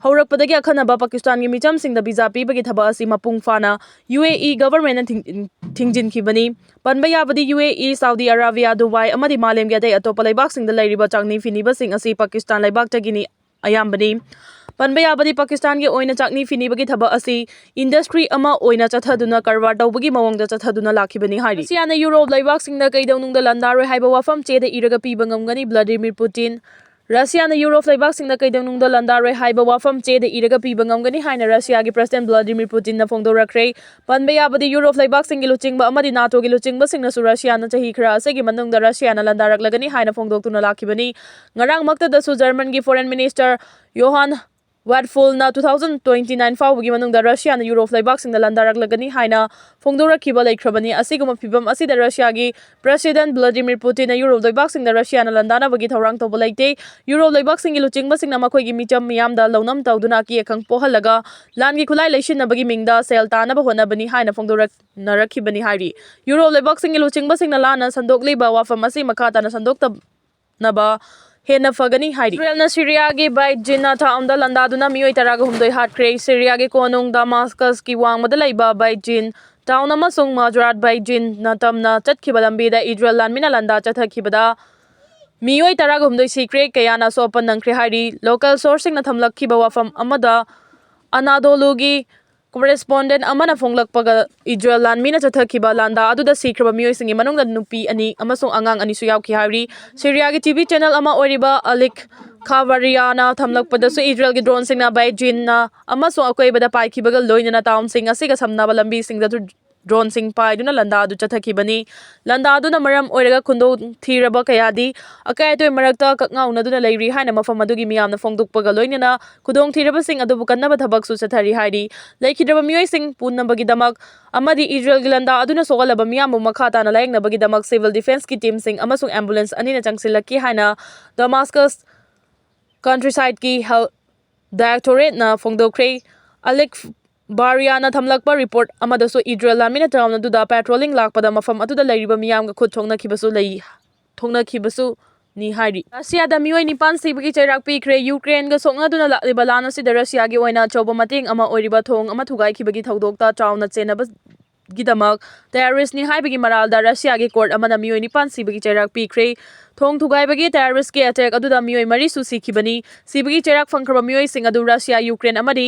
ꯍꯧꯔꯛꯄꯗꯒꯤ ꯑꯈꯟꯅꯕ ꯄꯥꯀꯤꯁꯇꯥꯟꯒꯤ ꯃꯤꯆꯝꯁꯤꯡꯗ ꯚꯤꯖꯥ ꯄꯤꯕꯒꯤ ꯊꯕꯛ ꯑꯁꯤ ꯃꯄꯨꯡ ꯐꯥꯅ ꯌꯨ ꯑꯦ ꯏ ꯒꯚꯔꯟꯃꯦꯟꯠꯅ ꯊꯤꯡ-, ꯊꯤꯡꯖꯤꯟꯈꯤꯕꯅꯤ꯫ ꯄꯟꯕ ꯌꯥꯕꯗꯤ, ꯌꯨ ꯑꯦ ꯏ, ꯁꯥꯎꯗꯤ ꯑꯔꯥꯕꯤꯌꯥ, ꯗꯨꯕꯥꯏ ꯑꯃꯗꯤ ꯃꯥꯂꯦꯝꯒꯤ ꯑꯇꯩ ꯑꯇꯣꯞꯄ ꯂꯩꯕꯥꯛꯁꯤꯡꯗ ꯂꯩꯔꯤꯕ ꯆꯥꯛꯅꯤ ꯐꯤꯅꯤꯕꯁꯤꯡ ꯑꯁꯤ ꯄꯥꯀꯤꯁꯇꯥꯟ ꯂꯩꯕꯥꯛꯇꯒꯤꯅꯤ ꯑꯌꯥꯝꯕꯅꯤ꯫ ꯄꯟꯕ ꯌꯥꯕꯗꯤ, ꯄꯥꯀꯤꯁꯇꯥꯟꯒꯤ ꯑꯣꯏꯅ ꯆꯥꯛꯅꯤ ꯐꯤꯅꯤꯕꯒꯤ ꯊꯕꯛ ꯑꯁꯤ ꯏꯟꯗꯁꯇ꯭ꯔꯤ ꯑꯃ ꯑꯣꯏꯅ ꯆꯠꯊꯗꯨꯅ ꯀꯔꯕꯥꯔ ꯇꯧꯕꯒꯤ ꯃꯑꯣꯡꯗ ꯆꯠꯊꯗꯨꯅ ꯂꯥꯛꯈꯤꯕꯅꯤ ꯍꯥꯏꯔꯤ꯫ ꯔꯁꯤꯌꯥꯅ ꯌꯨꯔꯣꯞ ꯂꯩꯕꯥꯛꯁꯤꯡꯗ ꯀꯩꯗꯧꯅꯨꯡꯗ ꯂꯥꯟꯗꯥꯔꯣꯏ ꯍꯥꯏꯕ ꯋꯥꯐꯝ ꯆꯦꯗ ꯏꯔꯒ ꯄꯤꯕ ꯉꯝꯒꯅꯤ, ꯚ꯭ꯂꯥꯗꯤꯃꯤꯔ ꯄꯨꯇꯤꯟ꯫ ꯔꯁꯤꯌꯥꯅ ꯌꯨꯔꯣꯞ ꯂꯩꯕꯥꯛꯁꯤꯡꯗ ꯀꯩꯗꯧꯅꯨꯡꯗ ꯂꯥꯟꯗꯥꯔꯣꯏ ꯍꯥꯏꯕ ꯋꯥꯐꯝ ꯆꯦꯗ ꯏꯔꯒ ꯄꯤꯕ ꯉꯝꯒꯅꯤ ꯍꯥꯏꯅ ꯔꯁꯤꯌꯥꯒꯤ ꯄ꯭ꯔꯁꯤꯗꯦꯟꯠ ꯚ꯭ꯂꯥꯗꯤꯃꯤꯔ ꯄꯨꯇꯤꯟꯅ ꯐꯣꯡꯗꯣꯔꯛꯈ꯭ꯔꯦ꯫ ꯄꯟꯕ ꯌꯥꯕꯗꯤ, ꯌꯨꯔꯣꯞ ꯂꯩꯕꯥꯛꯁꯤꯡꯒꯤ ꯂꯨꯆꯤꯡꯕ ꯑꯃꯗꯤ ꯅꯥꯇꯣꯒꯤ ꯂꯨꯆꯤꯡꯕꯁꯤꯡꯅꯁꯨ ꯔꯁꯤꯌꯥꯅ ꯆꯍꯤ ꯈꯔ ꯑꯁꯤꯒꯤ ꯃꯅꯨꯡꯗ ꯔꯁꯤꯌꯥꯅ ꯂꯥꯟꯗꯥꯔꯛꯂꯒꯅꯤ ꯍꯥꯏꯅ ꯐꯣꯡꯗꯣꯛꯇꯨꯅ ꯂꯥꯛꯈꯤꯕꯅꯤ꯫ ꯉꯔꯥꯡꯃꯛꯇꯗꯁꯨ ꯖꯔꯃꯟꯒꯤ ꯐꯣꯔꯦꯟ ꯃꯤꯅꯤꯁꯇꯔ ꯌꯣꯍꯥꯟ ꯋꯥꯠꯐꯨꯜꯅ two thousand twenty nine ꯐꯥꯎꯕꯒꯤ ꯃꯅꯨꯡꯗ ꯔꯁꯤꯌꯥꯅ ꯌꯨꯔꯣꯞ ꯂꯩꯕꯥꯛꯁꯤꯡꯗ ꯂꯥꯟꯗꯥꯔꯛꯂꯒꯅꯤ ꯍꯥꯏꯅ ꯐꯣꯡꯗꯣꯔꯛꯈꯤꯕ ꯂꯩꯈ꯭ꯔꯕꯅꯤ꯫ ꯑꯁꯤꯒꯨꯝꯕ ꯐꯤꯚꯝ ꯑꯁꯤꯗ ꯔꯁꯤꯌꯥꯒꯤ ꯄ꯭ꯔꯁꯤꯗꯦꯟꯠ ꯚ꯭ꯂꯥꯗꯤꯃꯤꯔ ꯄꯨꯇꯤꯟꯅ ꯌꯨꯔꯣꯞ ꯂꯩꯕꯥꯛꯁꯤꯡꯗ ꯔꯁꯤꯌꯥꯅ ꯂꯥꯟꯗꯥꯅꯕꯒꯤ ꯊꯧꯔꯥꯡ ꯇꯧꯕ ꯂꯩꯇꯦ꯫ ꯌꯨꯔꯣꯞ ꯂꯩꯕꯥꯛꯁꯤꯡꯒꯤ ꯂꯨꯆꯤꯡꯕꯁꯤꯡꯅ ꯃꯈꯣꯏꯒꯤ ꯃꯤꯆꯝ ꯃꯤꯌꯥꯝꯗ ꯂꯧꯅꯝ ꯇꯧꯗꯨꯅ ꯑꯀꯤ ꯑꯈꯪ ꯄꯣꯛꯍꯜꯂꯒ ꯂꯥꯟꯒꯤ ꯈꯨꯠꯂꯥꯏ ꯂꯩꯁꯤꯟꯅꯕꯒꯤ ꯃꯤꯡꯗ ꯁꯦꯜ ꯇꯥꯅꯕ ꯍꯣꯠꯅꯕꯅꯤ ꯍꯥꯏꯅ ꯐꯣꯡꯗꯣꯔꯛꯅꯔꯛꯈꯤꯕꯅꯤ ꯍꯥꯏꯔꯤ꯫ ꯌꯨꯔꯣꯞ ꯂꯩꯕꯥꯛꯁꯤꯡꯒꯤ ꯂꯨꯆꯤꯡꯕꯁꯤꯡꯅ ꯂꯥꯟꯅ ꯁꯟꯗꯣꯛꯂꯤꯕ ꯋꯥꯐꯝ ꯑꯁꯤ ꯃꯈꯥ ꯇꯥꯅ ꯁꯟꯗꯣꯛꯇ ꯅꯕ ꯍꯦꯟꯅ ꯐꯒꯅꯤ ꯍꯥꯏꯔꯤ꯫ ꯏꯁꯔꯦꯜꯅ ꯁꯤꯔꯤꯌꯥꯒꯤ ꯕꯥꯏꯠ ꯖꯤꯟꯅ ꯇꯥꯎꯟꯗ ꯂꯥꯟꯗꯥꯗꯨꯅ ꯃꯤꯑꯣꯏ ꯇꯔꯥꯒ ꯍꯨꯝꯗꯣꯏ ꯍꯥꯠꯈ꯭ꯔꯦ꯫ ꯁꯤꯔꯤꯌꯥꯒꯤ ꯀꯣꯅꯨꯡ ꯗꯃꯥꯁꯀꯁꯀꯤ ꯋꯥꯡꯃꯗ ꯂꯩꯕ ꯕꯥꯏꯠ ꯖꯤꯟ ꯇꯥꯎꯟ ꯑꯃꯁꯨꯡ ꯃꯖꯔꯥꯠ ꯕꯥꯏꯠ ꯖꯤꯟꯅ ꯇꯝꯅ ꯆꯠꯈꯤꯕ ꯂꯝꯕꯤꯗ ꯏꯁꯔꯦꯜ ꯂꯥꯟꯃꯤꯅ ꯂꯥꯟꯗꯥ ꯆꯠꯊꯈꯤꯕꯗ ꯃꯤꯑꯣꯏ ꯇꯔꯥꯒ ꯍꯨꯝꯗꯣꯏ ꯁꯤꯈ꯭ꯔꯦ, ꯀꯌꯥꯅ ꯑꯁꯣꯛ ꯑꯄꯟ ꯅꯪꯈ꯭ꯔꯦ ꯍꯥꯏꯔꯤ꯫ ꯂꯣꯀꯦꯜ ꯁꯣꯔꯁꯁꯤꯡꯅ ꯊꯝꯂꯛꯈꯤꯕ ꯋꯥꯐꯝ ꯑꯃꯗ ꯑꯅꯥꯗꯣꯂꯨꯒꯤ ꯀꯣꯔꯦꯁꯄꯣꯟꯗꯦꯟꯠ ꯑꯃꯅ ꯐꯣꯡꯂꯛꯄꯒ ꯏꯁꯔꯦꯜ ꯂꯥꯟꯃꯤꯅ ꯆꯠꯊꯈꯤꯕ ꯂꯥꯟꯗꯥ ꯑꯗꯨꯗ ꯁꯤꯈ꯭ꯔꯕ ꯃꯤꯑꯣꯏꯁꯤꯡꯒꯤ ꯃꯅꯨꯡꯗ ꯅꯨꯄꯤ ꯑꯅꯤ ꯑꯃꯁꯨꯡ ꯑꯉꯥꯡ ꯑꯅꯤꯁꯨ ꯌꯥꯎꯈꯤ ꯍꯥꯏꯔꯤ꯫ ꯁꯤꯔꯤꯌꯥꯒꯤ ꯇꯤ ꯚꯤ ꯆꯦꯅꯦꯜ ꯑꯃ ꯑꯣꯏꯔꯤꯕ ꯑꯂꯤꯛ ꯈꯥꯕꯥꯔꯤꯌꯥꯅ ꯊꯝꯂꯛꯄꯗꯁꯨ ꯏꯁꯔꯦꯜꯒꯤ ꯗ꯭ꯔꯣꯟꯁꯤꯡꯅ ꯕꯥꯏꯠ ꯖꯤꯟꯅ ꯑꯃꯁꯨꯡ ꯑꯀꯣꯏꯕꯗ ꯄꯥꯏꯈꯤꯕꯒ ꯂꯣꯏꯅꯅ ꯇꯥꯎꯟꯁꯤꯡ ꯑꯁꯤꯒ ꯁꯝꯅꯕ ꯂꯝꯕꯤꯁꯤꯡꯗꯁꯨ ꯗ꯭ꯔꯣꯟꯁꯤꯡ ꯄꯥꯏꯗꯨꯅ ꯂꯥꯟꯗꯥ ꯑꯗꯨ ꯆꯠꯊꯈꯤꯕꯅꯤ꯫ ꯂꯥꯟꯗꯥ ꯑꯗꯨꯅ ꯃꯔꯝ ꯑꯣꯏꯔꯒ ꯈꯨꯗꯣꯡ ꯊꯤꯔꯕ ꯀꯌꯥꯗꯤ ꯑꯀꯥꯏ ꯑꯇꯣꯏ ꯃꯔꯛꯇ ꯀꯛꯉꯥꯎꯅꯗꯨꯅ ꯂꯩꯔꯤ ꯍꯥꯏꯅ ꯃꯐꯝ ꯑꯗꯨꯒꯤ ꯃꯤꯌꯥꯝꯅ ꯐꯣꯡꯗꯣꯛꯄꯒ ꯂꯣꯏꯅꯅ ꯈꯨꯗꯣꯡꯊꯤꯔꯕꯁꯤꯡ ꯑꯗꯨꯕꯨ ꯀꯟꯅꯕ ꯊꯕꯛꯁꯨ ꯆꯠꯊꯔꯤ ꯍꯥꯏꯔꯤ꯫ ꯂꯩꯈꯤꯗ꯭ꯔꯕ ꯃꯤꯑꯣꯏꯁꯤꯡ ꯄꯨꯅꯕꯒꯤꯗꯃꯛ ꯑꯃꯗꯤ ꯏꯁꯔꯦꯜꯒꯤ ꯂꯥꯟꯗꯥ ꯑꯗꯨꯅ ꯁꯣꯛꯍꯜꯂꯕ ꯃꯤꯌꯥꯝꯕꯨ ꯃꯈꯥ ꯇꯥꯅ ꯂꯥꯌꯦꯡꯅꯕꯒꯤꯗꯃꯛ ꯁꯤꯚꯤꯜ ꯗꯤꯐꯦꯟꯁꯀꯤ ꯇꯤꯝꯁꯤꯡ ꯑꯃꯁꯨꯡ ꯑꯦꯝꯕꯨꯂꯦꯟꯁ ꯑꯅꯤꯅ ꯆꯪꯁꯤꯜꯂꯛꯈꯤ ꯍꯥꯏꯅ ꯗꯃꯥꯁꯀꯁ ꯀꯟꯇ꯭ꯔꯤꯁꯥꯏꯗꯀꯤ ꯍꯦꯜꯊ ꯗꯥꯏꯔꯦꯛꯇꯣꯔꯦꯠꯅ ꯐꯣꯡꯗꯣꯛꯈ꯭ꯔꯦ꯫ ꯑꯂꯤꯛ ꯕꯥꯔꯤꯌꯥꯅ ꯊꯝꯂꯛꯄ ꯔꯤꯄꯣꯔꯠ ꯑꯃꯗꯁꯨ ꯏꯁꯔꯦꯜ ꯂꯥꯟꯃꯤꯅ ꯇꯥꯎꯟ ꯑꯗꯨꯗ ꯄꯦꯇ꯭ꯔꯣꯂꯤꯡ ꯂꯥꯛꯄꯗ ꯃꯐꯝ ꯑꯗꯨꯗ ꯂꯩꯔꯤꯕ ꯃꯤꯌꯥꯝꯒ ꯈꯨꯠ ꯊꯣꯛꯅꯈꯤꯕꯁꯨ ꯂꯩ, ꯊꯣꯛꯅꯈꯤꯕꯁꯨꯅꯤ ꯍꯥꯏꯔꯤ꯫ ꯔꯁꯤꯌꯥꯗ ꯃꯤꯑꯣꯏ ꯅꯤꯄꯥꯟ ꯁꯤꯕꯒꯤ ꯆꯩꯔꯥꯛ ꯄꯤꯈ꯭ꯔꯦ꯫ ꯌꯨꯀ꯭ꯔꯦꯟꯒ ꯁꯣꯛꯅꯗꯨꯅ ꯂꯥꯛꯂꯤꯕ ꯂꯥꯟ ꯑꯁꯤꯗ ꯔꯁꯤꯌꯥꯒꯤ ꯑꯣꯏꯅ ꯑꯆꯧꯕ ꯃꯇꯦꯡ ꯑꯃ ꯑꯣꯏꯔꯤꯕ ꯊꯣꯡ ꯑꯃ ꯊꯨꯒꯥꯏꯈꯤꯕꯒꯤ ꯊꯧꯗꯣꯛꯇ ꯆꯥꯎꯅ ꯆꯦꯟꯅꯕꯒꯤꯗꯃꯛ ꯇꯦꯔꯣꯔꯤꯁ꯭ꯠꯅꯤ ꯍꯥꯏꯕꯒꯤ ꯃꯔꯥꯜꯗ ꯔꯁꯤꯌꯥꯒꯤ ꯀꯣꯔꯠ ꯑꯃꯅ ꯃꯤꯑꯣꯏ ꯅꯤꯄꯥꯟ ꯁꯤꯕꯒꯤ ꯆꯩꯔꯥꯛ ꯄꯤꯈ꯭ꯔꯦ꯫ ꯊꯣꯡ ꯊꯨꯒꯥꯏꯕꯒꯤ ꯇꯦꯔꯣꯔꯤꯁ꯭ꯠꯀꯤ ꯑꯦꯇꯦꯛ ꯑꯗꯨꯗ ꯃꯤꯑꯣꯏ ꯃꯔꯤꯁꯨ ꯁꯤꯈꯤꯕꯅꯤ꯫ ꯁꯤꯕꯒꯤ ꯆꯩꯔꯥꯛ ꯐꯪꯈ꯭ꯔꯕ ꯃꯤꯑꯣꯏꯁꯤꯡ ꯑꯗꯨ ꯔꯁꯤꯌꯥ, ꯌꯨꯀ꯭ꯔꯦꯟ ꯑꯃꯗꯤ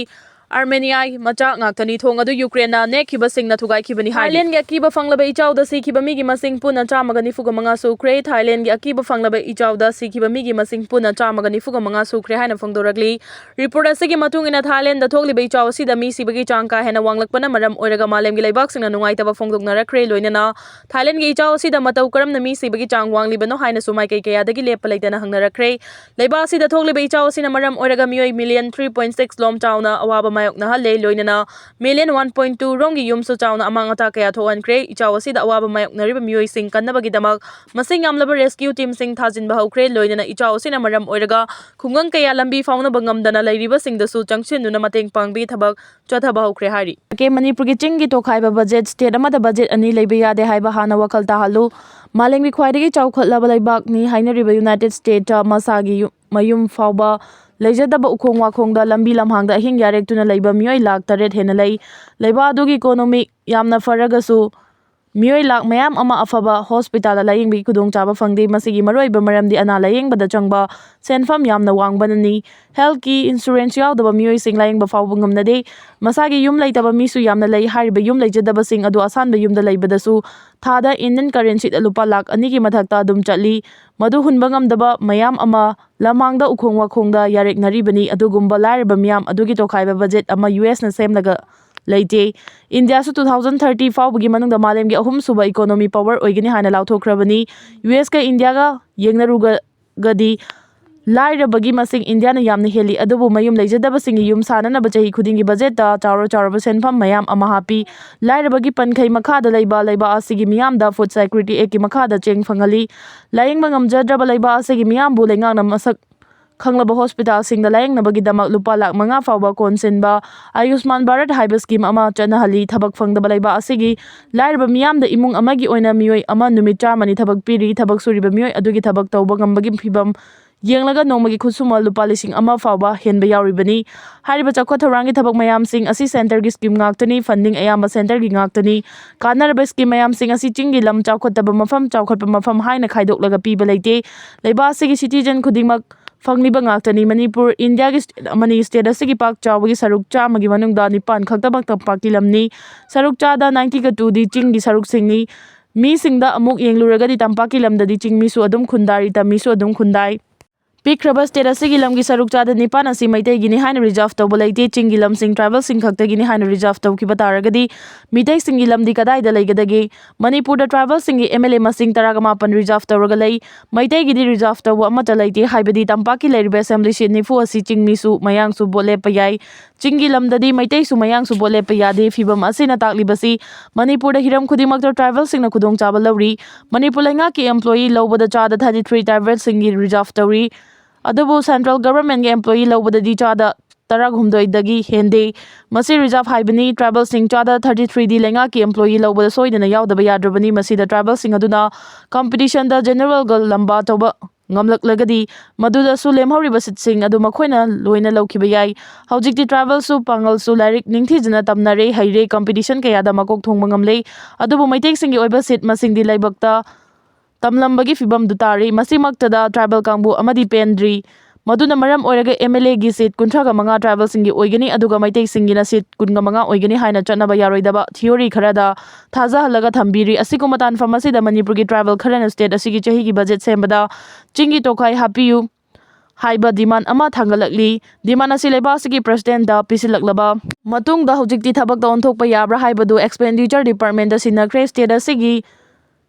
ꯑꯥꯔꯃꯦꯅꯤꯌꯥꯒꯤ ꯃꯆꯥ ꯉꯥꯛꯇꯅꯤ꯫ ꯊꯣꯡ ꯑꯗꯨ ꯌꯨꯀ꯭ꯔꯦꯟꯅ ꯅꯦꯛꯈꯤꯕꯁꯤꯡꯅ ꯊꯨꯒꯥꯏꯈꯤꯕꯅꯤ ꯍꯥꯏꯔꯤ꯫ ꯊꯥꯏꯂꯦꯟꯒꯤ ꯑꯀꯤꯕ ꯐꯪꯂꯕ ꯏꯆꯥꯎꯗ ꯁꯤꯈꯤꯕ ꯃꯤꯒꯤ ꯃꯁꯤꯡ ꯄꯨꯟꯅ ꯆꯥꯝꯃꯒ ꯅꯤꯐꯨꯒ ꯃꯉꯥ ꯁꯨꯈ꯭ꯔꯦ꯫ ꯊꯥꯏꯂꯦꯟꯒꯤ ꯑꯀꯤꯕ ꯐꯪꯂꯕ ꯏꯆꯥꯎꯗ ꯁꯤꯈꯤꯕ ꯃꯤꯒꯤ ꯃꯁꯤꯡ ꯄꯨꯟꯅ ꯆꯥꯝꯃꯒ ꯅꯤꯐꯨꯒ ꯃꯉꯥ ꯁꯨꯈ꯭ꯔꯦ ꯍꯥꯏꯅ ꯐꯣꯡꯗꯣꯔꯛꯂꯤ꯫ ꯔꯤꯄꯣꯔꯠ ꯑꯁꯤꯒꯤ ꯃꯇꯨꯡ ꯏꯟꯅ, ꯊꯥꯏꯂꯦꯟꯗ ꯊꯣꯛꯂꯤꯕ ꯏꯆꯥꯎ ꯑꯁꯤꯗ ꯃꯤ ꯁꯤꯕꯒꯤ ꯆꯥꯡ ꯀꯥ ꯍꯦꯟꯅ ꯋꯥꯡꯂꯛꯄꯅ ꯃꯔꯝ ꯑꯣꯏꯔꯒ ꯃꯥꯂꯦꯝꯒꯤ ꯂꯩꯕꯥꯛꯁꯤꯡꯅ ꯅꯨꯡꯉꯥꯏꯇꯕ ꯐꯣꯡꯗꯣꯛꯅꯔꯛꯈ꯭ꯔꯦ꯫ ꯂꯣꯏꯅꯅ ꯊꯥꯏꯂꯦꯟꯒꯤ ꯏꯆꯥꯎ ꯑꯁꯤꯗ ꯃꯇꯧ ꯀꯔꯝꯅ ꯃꯤ ꯁꯤꯕꯒꯤ ꯆꯥꯡ ꯋꯥꯡꯂꯤꯕꯅꯣ ꯍꯥꯏꯅꯁꯨ ꯃꯥꯏꯀꯩ ꯀꯌꯥꯗꯒꯤ ꯂꯦꯞꯄ ꯂꯩꯇꯅ ꯍꯪꯅꯔꯛꯈ꯭ꯔꯦ꯫ ꯂꯩꯕꯥꯛ ꯑꯁꯤꯗ ꯊꯣꯛꯂꯤꯕ ꯏꯆꯥꯎ ꯑꯁꯤꯅ ꯃꯔꯝ ꯑꯣꯏꯔꯒ ꯃꯤꯑꯣꯏ ꯃꯤꯂꯤꯌꯟ ꯊ꯭ꯔꯤ ꯄꯣꯏꯟ ꯁꯤꯛꯁ ꯂꯣꯝ ꯆꯥꯎꯅ ꯑꯋꯥꯕ ꯃꯥꯌꯣꯛꯅꯍꯜꯂꯦ꯫ ꯂꯣꯏꯅꯅ ꯃꯤꯂꯤꯌꯟ ꯋꯥꯟ ꯄꯣꯏꯟ ꯇꯨ ꯔꯣꯝꯒꯤ ꯌꯨꯝꯁꯨ ꯆꯥꯎꯅ ꯑꯃꯥꯡ ꯑꯇꯥ ꯀꯌꯥ ꯊꯣꯛꯍꯟꯈ꯭ꯔꯦ꯫ ꯏꯆꯥꯎ ꯑꯁꯤꯗ ꯑꯋꯥꯕ ꯃꯥꯌꯣꯛꯅꯔꯤꯕ ꯃꯤꯑꯣꯏꯁꯤꯡ ꯀꯟꯅꯕꯒꯤꯗꯃꯛ ꯃꯁꯤꯡ ꯌꯥꯝꯂꯕ ꯔꯦꯁꯀ꯭ꯌꯨ ꯇꯤꯝꯁꯤꯡ ꯊꯥꯖꯤꯟꯕ ꯍꯧꯈ꯭ꯔꯦ꯫ ꯂꯣꯏꯅꯅ ꯏꯆꯥꯎ ꯑꯁꯤꯅ ꯃꯔꯝ ꯑꯣꯏꯔꯒ ꯈꯨꯡꯒꯪ ꯀꯌꯥ ꯂꯝꯕꯤ ꯐꯥꯎꯅꯕ ꯉꯝꯗꯅ ꯂꯩꯔꯤꯕꯁꯤꯡꯗꯁꯨ ꯆꯪꯁꯤꯟꯗꯨꯅ ꯃꯇꯦꯡ ꯄꯥꯡꯕꯒꯤ ꯊꯕꯛ ꯆꯠꯊꯕ ꯍꯧꯈ꯭ꯔꯦ ꯍꯥꯏꯔꯤ꯫ ꯀꯦ ꯃꯅꯤꯄꯨꯔꯒꯤ ꯆꯤꯡꯒꯤ ꯇꯣꯈꯥꯏꯕ ꯕꯖꯦꯠ, ꯁ꯭ꯇꯦꯠ ꯑꯃꯗ ꯕꯖꯦꯠ ꯑꯅꯤ ꯂꯩꯕ ꯌꯥꯗꯦ ꯍꯥꯏꯕ ꯍꯥꯟꯅ ꯋꯥꯈꯜ ꯇꯥꯍꯜꯂꯨ꯫ ꯃꯥꯂꯦꯝꯒꯤ ꯈ꯭ꯋꯥꯏꯗꯒꯤ ꯆꯥꯎꯈꯠꯂꯕ ꯂꯩꯕꯥꯛꯅꯤ ꯍꯥꯏꯅꯔꯤꯕ ꯌꯨꯅꯥꯏꯇꯦꯗ ꯁ꯭ꯇꯦꯠꯇ ꯃꯁꯥꯒꯤ ꯌꯨ-, ꯃꯌꯨꯝ ꯐꯥꯎꯕ ꯂꯩꯖꯗꯕ ꯎꯈꯣꯡ ꯋꯥꯈꯣꯡꯗ ꯂꯝꯕꯤ ꯂꯝꯍꯥꯡꯗ ꯑꯍꯤꯡ ꯌꯥꯔꯦꯛꯇꯨꯅ ꯂꯩꯕ ꯃꯤꯑꯣꯏ ꯂꯥꯈ ꯇꯔꯦꯠ ꯍꯦꯟꯅ ꯂꯩ꯫ ꯂꯩꯕꯥꯛ ꯑꯗꯨꯒꯤ ꯏꯀꯣꯅꯣꯃꯤ ꯌꯥꯝꯅ ꯐꯔꯒꯁꯨ ꯃꯤꯑꯣꯏ ꯂꯥꯈ ꯃꯌꯥꯝ ꯑꯃ ꯑꯐꯕ ꯍꯣꯁꯄꯤꯇꯥꯜꯗ ꯂꯥꯌꯦꯡꯕꯒꯤ ꯈꯨꯗꯣꯡꯆꯥꯕ ꯐꯪꯗꯦ꯫ ꯃꯁꯤꯒꯤ ꯃꯔꯨꯑꯣꯏꯕ ꯃꯔꯝꯗꯤ ꯑꯅꯥ ꯂꯥꯌꯦꯡꯕꯗ ꯆꯪꯕ ꯁꯦꯟꯐꯝ ꯌꯥꯝꯅ ꯋꯥꯡꯕꯅꯅꯤ꯫ ꯍꯦꯜꯊꯀꯤ ꯏꯟꯁꯨꯔꯦꯟꯁ ꯌꯥꯎꯗꯕ ꯃꯤꯑꯣꯏꯁꯤꯡ ꯂꯥꯌꯦꯡꯕ ꯐꯥꯎꯕ ꯉꯝꯅꯗꯦ꯫ ꯃꯁꯥꯒꯤ ꯌꯨꯝ ꯂꯩꯇꯕ ꯃꯤꯁꯨ ꯌꯥꯝꯅ ꯂꯩ꯫ ꯍꯥꯏꯔꯤꯕ ꯌꯨꯝ ꯂꯩꯖꯗꯕꯁꯤꯡ ꯑꯗꯨ ꯑꯁꯥꯟꯕ ꯌꯨꯝꯗ ꯂꯩꯕꯗꯁꯨ ꯊꯥꯗ ꯏꯟꯗꯤꯌꯟ ꯀꯔꯦꯟꯁꯤꯗ ꯂꯨꯄꯥ ꯂꯥꯈ ꯑꯅꯤꯒꯤ ꯃꯊꯛꯇ ꯑꯗꯨꯝ ꯆꯠꯂꯤ꯫ ꯃꯗꯨ ꯍꯨꯟꯕ ꯉꯝꯗꯕ ꯃꯌꯥꯝ ꯑꯃ ꯂꯝꯍꯥꯡꯗ ꯎꯈꯣꯡ ꯋꯥꯈꯣꯡꯗ ꯌꯥꯔꯦꯛꯅꯔꯤꯕꯅꯤ꯫ ꯑꯗꯨꯒꯨꯝꯕ ꯂꯥꯏꯔꯕ ꯃꯤꯌꯥꯝ ꯑꯗꯨꯒꯤ ꯇꯣꯈꯥꯏꯕ ꯕꯖꯦꯠ ꯑꯃ ꯌꯨ ꯑꯦꯁꯅ ꯁꯦꯝꯂꯒ ꯂꯩꯇꯦ꯫ ꯏꯟꯗꯤꯌꯥꯁꯨ two thousand thirty ꯐꯥꯎꯕꯒꯤ ꯃꯅꯨꯡꯗ ꯃꯥꯂꯦꯝꯒꯤ ꯑꯍꯨꯝꯁꯨꯕ ꯏꯀꯣꯅꯣꯃꯤ ꯄꯥꯋꯔ ꯑꯣꯏꯒꯅꯤ ꯍꯥꯏꯅ ꯂꯥꯎꯊꯣꯛꯈ꯭ꯔꯕꯅꯤ꯫ ꯌꯨ ꯑꯦꯁꯀ ꯏꯟꯗꯤꯌꯥꯒ ꯌꯦꯡꯅꯔꯨꯔꯒꯗꯤ ꯂꯥꯏꯔꯕꯒꯤ ꯃꯁꯤꯡ ꯏꯟꯗꯤꯌꯥꯅ ꯌꯥꯝꯅ ꯍꯦꯜꯂꯤ꯫ ꯑꯗꯨꯕꯨ ꯃꯌꯨꯝ ꯂꯩꯖꯗꯕꯁꯤꯡꯒꯤ ꯌꯨꯝ ꯁꯥꯅꯅꯕ ꯆꯍꯤ ꯈꯨꯗꯤꯡꯒꯤ ꯕꯖꯦꯠꯇ ꯆꯥꯎꯔ ꯆꯥꯎꯔꯕ ꯁꯦꯟꯐꯝ ꯃꯌꯥꯝ ꯑꯃ ꯍꯥꯞꯄꯤ꯫ ꯂꯥꯏꯔꯕꯒꯤ ꯄꯟꯈꯩ ꯃꯈꯥꯗ ꯂꯩꯕ ꯂꯩꯕꯥꯛ ꯑꯁꯤꯒꯤ ꯃꯤꯌꯥꯝꯗ ꯐꯨꯗ ꯁꯦꯀ꯭ꯌꯨꯔꯤꯇꯤ ꯑꯦꯛꯀꯤ ꯃꯈꯥꯗ ꯆꯦꯡ ꯐꯪꯍꯜꯂꯤ꯫ ꯂꯥꯌꯦꯡꯕ ꯉꯝꯖꯗ꯭ꯔꯕ ꯂꯩꯕꯥꯛ ꯑꯁꯤꯒꯤ ꯃꯤꯌꯥꯝꯕꯨ ꯂꯩꯉꯥꯛꯅ ꯃꯁꯛ ꯈꯪꯂꯕ ꯍꯣꯁꯄꯤꯇꯥꯜꯁꯤꯡꯗ ꯂꯥꯌꯦꯡꯅꯕꯒꯤꯗꯃꯛ ꯂꯨꯄꯥ ꯂꯥꯈ ꯃꯉꯥ ꯐꯥꯎꯕ ꯀꯣꯟꯁꯤꯟꯕ ꯑꯌꯨꯁꯃꯥꯟ ꯚꯥꯔꯠ ꯍꯥꯏꯕ ꯁ꯭ꯀꯤꯝ ꯑꯃ ꯆꯠꯅꯍꯜꯂꯤ꯫ ꯊꯕꯛ ꯐꯪꯗꯕ ꯂꯩꯕꯥꯛ ꯑꯁꯤꯒꯤ ꯂꯥꯏꯔꯕ ꯃꯤꯌꯥꯝꯗ ꯏꯃꯨꯡ ꯑꯃꯒꯤ ꯑꯣꯏꯅ ꯃꯤꯑꯣꯏ ꯑꯃ ꯅꯨꯃꯤꯠ ꯆꯥꯝꯃꯅꯤ ꯊꯕꯛ ꯄꯤꯔꯤ꯫ ꯊꯕꯛ ꯁꯨꯔꯤꯕ ꯃꯤꯑꯣꯏ ꯑꯗꯨꯒꯤ ꯊꯕꯛ ꯇꯧꯕ ꯉꯝꯕꯒꯤ ꯐꯤꯕꯝ ꯌꯦꯡꯂꯒ ꯅꯣꯡꯃꯒꯤ ꯈꯨꯠꯁꯨꯃꯟ ꯂꯨꯄꯥ ꯂꯤꯁꯤꯡ ꯑꯃ ꯐꯥꯎꯕ ꯍꯦꯟꯕ ꯌꯥꯎꯔꯤꯕꯅꯤ꯫ ꯍꯥꯏꯔꯤꯕ ꯆꯥꯎꯈꯠ ꯊꯧꯔꯥꯡꯒꯤ ꯊꯕꯛ ꯃꯌꯥꯝꯁꯤꯡ ꯑꯁꯤ ꯁꯦꯟꯇꯔꯒꯤ ꯁ꯭ꯀꯤꯝ ꯉꯥꯛꯇꯅꯤ, ꯐꯟꯗꯤꯡ ꯑꯌꯥꯝꯕ ꯁꯦꯟꯇꯔꯒꯤ ꯉꯥꯛꯇꯅꯤ꯫ ꯀꯥꯟꯅꯔꯕ ꯁ꯭ꯀꯤꯝ ꯃꯌꯥꯝꯁꯤꯡ ꯑꯁꯤ ꯆꯤꯡꯒꯤ ꯂꯝ ꯆꯥꯎꯈꯠꯇꯕ ꯃꯐꯝ, ꯆꯥꯎꯈꯠꯄ ꯃꯐꯝ ꯍꯥꯏꯅ ꯈꯥꯏꯗꯣꯛꯂꯒ ꯄꯤꯕ ꯂꯩꯇꯦ꯫ ꯂꯩꯕꯥꯛ ꯑꯁꯤꯒꯤ ꯁꯤꯇꯤꯖꯟ ꯈꯨꯗꯤꯡꯃꯛ ꯐꯪꯂꯤꯕ ꯉꯥꯛꯇꯅꯤ꯫ ꯃꯅꯤꯄꯨꯔ ꯏꯟꯗꯤꯌꯥꯒꯤ state ꯑꯃꯅꯤ꯫ State ꯑꯁꯤꯒꯤ ꯄꯥꯛ ꯆꯥꯎꯕꯒꯤ ꯁꯔꯨꯛ ꯆꯥꯝꯃꯒꯤ ꯃꯅꯨꯡꯗ ꯅꯤꯄꯥꯟ ꯈꯛꯇꯃꯛ ꯇꯝꯄꯥꯛꯀꯤ ꯂꯝꯅꯤ꯫ ꯁꯔꯨꯛ ꯆꯥꯗ ninety ꯒ two ꯗꯤ ꯆꯤꯡꯒꯤ ꯁꯔꯨꯛꯁꯤꯡꯅꯤ꯫ ꯃꯤꯁꯤꯡꯗ ꯑꯃꯨꯛ ꯌꯦꯡꯂꯨꯔꯒꯗꯤ ꯇꯝꯄꯥꯛꯀꯤ ꯂꯝꯗꯗꯤ ꯆꯤꯡꯃꯤꯁꯨ ꯑꯗꯨꯝ ꯈꯨꯟꯗꯥꯔꯤ, ꯇꯝꯃꯤꯁꯨ ꯑꯗꯨꯝ ꯈꯨꯟꯗꯥꯏ꯫ ꯄꯤꯛꯈ꯭ꯔꯕ state ꯑꯁꯤꯒꯤ ꯂꯝꯒꯤ ꯁꯔꯨꯛ ꯆꯥꯗ ꯅꯤꯄꯥꯟ ꯑꯁꯤ ꯃꯩꯇꯩꯒꯤꯅꯤ ꯍꯥꯏꯅ reserve ꯇꯧꯕ ꯂꯩꯇꯦ꯫ ꯆꯤꯡꯒꯤ ꯂꯝꯁꯤꯡ tribalꯁꯤꯡ ꯈꯛꯇꯒꯤꯅꯤ ꯍꯥꯏꯅ reserve ꯇꯧꯈꯤꯕ ꯇꯥꯔꯒꯗꯤ ꯃꯤꯇꯩꯁꯤꯡꯒꯤ ꯂꯝꯗꯤ ꯀꯗꯥꯏꯗ ꯂꯩꯒꯗꯒꯦ? ꯃꯅꯤꯄꯨꯔꯗ tribalꯁꯤꯡꯒꯤ MLA ꯃꯁꯤꯡ ꯇꯔꯥꯒ ꯃꯥꯄꯟ reserve ꯇꯧꯔꯒ ꯂꯩ꯫ ꯃꯩꯇꯩꯒꯤꯗꯤ reserve ꯇꯧꯕ ꯑꯃꯠꯇ ꯂꯩꯇꯦ ꯍꯥꯏꯕꯗꯤ ꯇꯝꯄꯥꯛꯀꯤ ꯂꯩꯔꯤꯕ assembly seat ꯅꯤꯐꯨ ꯑꯁꯤ ꯆꯤꯡꯃꯤꯁꯨ ꯃꯌꯥꯡꯁꯨ vote ꯂꯦꯞꯄ ꯌꯥꯏ꯫ ꯆꯤꯡꯒꯤ ꯂꯝꯗꯗꯤ ꯃꯩꯇꯩꯁꯨ ꯃꯌꯥꯡꯁꯨ vote ꯂꯦꯞꯄ ꯌꯥꯗꯦ꯫ ꯐꯤꯚꯝ ꯑꯁꯤꯅ ꯇꯥꯛꯂꯤꯕꯁꯤ ꯃꯅꯤꯄꯨꯔꯗ ꯍꯤꯔꯝ ꯈꯨꯗꯤꯡꯃꯛꯇ tribalꯁꯤꯡꯅ ꯈꯨꯗꯣꯡꯆꯥꯕ ꯂꯧꯔꯤ꯫ ꯃꯅꯤꯄꯨꯔ ꯂꯩꯉꯥꯛꯀꯤ employee ꯂꯧꯕꯗ ꯆꯥꯗ thirty three tribalꯁꯤꯡꯒꯤ reserve ꯇꯧꯔꯤ꯫ ꯑꯗꯨꯕꯨ central governmentꯀꯤ employee ꯂꯧꯕꯗꯒꯤ ꯆꯥꯗ ꯇꯔꯥꯍꯨꯝꯗꯣꯏꯗꯒꯤ ꯍꯦꯟꯗꯦ꯫ ꯃꯁꯤ reserve ꯍꯥꯏꯕꯅꯤ꯫ Tribalꯁꯤꯡ ꯆꯥꯗ thirty three ꯗꯤ ꯂꯩꯉꯥꯛꯀꯤ employee ꯂꯧꯕꯗ ꯁꯣꯏꯗꯅ ꯌꯥꯎꯗꯕ ꯌꯥꯗ꯭ꯔꯕꯅꯤ꯫ ꯃꯁꯤꯗ tribalꯁꯤꯡ ꯑꯗꯨꯅ competitionꯗ generalꯒ ꯂꯝꯕꯥ ꯇꯧꯕ ꯉꯝꯂꯛꯂꯒꯗꯤ ꯃꯗꯨꯗꯁꯨ ꯂꯦꯝꯍꯧꯔꯤꯕ seatꯁꯤꯡ ꯑꯗꯨ ꯃꯈꯣꯏꯅ ꯂꯣꯏꯅ ꯂꯧꯈꯤꯕ ꯌꯥꯏ꯫ ꯍꯧꯖꯤꯛꯇꯤ tribalꯁꯨ ꯄꯥꯡꯒꯜꯁꯨ ꯂꯥꯏꯔꯤꯛ ꯅꯤꯡꯊꯤꯖꯅ ꯇꯝꯅꯔꯦ, ꯍꯩꯔꯦ, competition ꯀꯌꯥꯗ ꯃꯀꯣꯛ ꯊꯣꯡꯕ ꯉꯝꯂꯦ꯫ ꯑꯗꯨꯕꯨ ꯃꯩꯇꯩꯁꯤꯡꯒꯤ ꯑꯣꯏꯕ seat ꯃꯁꯤꯡꯗꯤ ꯂꯥꯏꯕꯛꯇ ꯇꯝꯂꯝꯕꯒꯤ ꯐꯤꯕꯝꯗꯨ ꯇꯥꯔꯤ꯫ ꯃꯁꯤꯃꯛꯇꯗ tribal ꯀꯥꯡꯕꯨ ꯑꯃꯗꯤ ꯄꯦꯟꯗ꯭ꯔꯤ꯫ ꯃꯗꯨꯅ ꯃꯔꯝ ꯑꯣꯏꯔꯒ MLAꯒꯤ seat ꯀꯨꯟꯊ꯭ꯔꯥꯒ ꯃꯉꯥ tribalꯁꯤꯡꯒꯤ ꯑꯣꯏꯒꯅꯤ, ꯑꯗꯨꯒ ꯃꯩꯇꯩꯁꯤꯡꯒꯤꯅ seat ꯀꯨꯟꯒ ꯃꯉꯥ ꯑꯣꯏꯒꯅꯤ ꯍꯥꯏꯅ ꯆꯠꯅꯕ ꯌꯥꯔꯣꯏꯗꯕ theory ꯈꯔꯗ ꯊꯥꯖꯍꯜꯂꯒ ꯊꯝꯕꯤꯔꯤ꯫ ꯑꯁꯤꯒꯨꯝꯕ ꯇꯥꯟꯐꯝ ꯑꯁꯤꯗ ꯃꯅꯤꯄꯨꯔꯒꯤ tribal ꯈꯔꯅ state ꯑꯁꯤꯒꯤ ꯆꯍꯤꯒꯤ budget ꯁꯦꯝꯕꯗ ꯆꯤꯡꯒꯤ ꯇꯣꯈꯥꯏ ꯍꯥꯞꯄꯤꯌꯨ ꯍꯥꯏꯕ demand ꯑꯃ ꯊꯥꯡꯒꯠꯂꯛꯂꯤ꯫ Demand ꯑꯁꯤ ꯂꯩꯕꯥꯛ ꯑꯁꯤꯒꯤ presidentꯗ ꯄꯤꯁꯤꯜꯂꯛꯂꯕ ꯃꯇꯨꯡꯗ ꯍꯧꯖꯤꯛꯇꯤ ꯊꯕꯛꯇ ꯑꯣꯟꯊꯣꯛꯄ ꯌꯥꯕ꯭ꯔꯥ ꯍꯥꯏꯕꯗꯨ expenditure departmentꯇ ꯁꯤꯟꯅꯈ꯭ꯔꯦ꯫ State ꯑꯁꯤꯒꯤ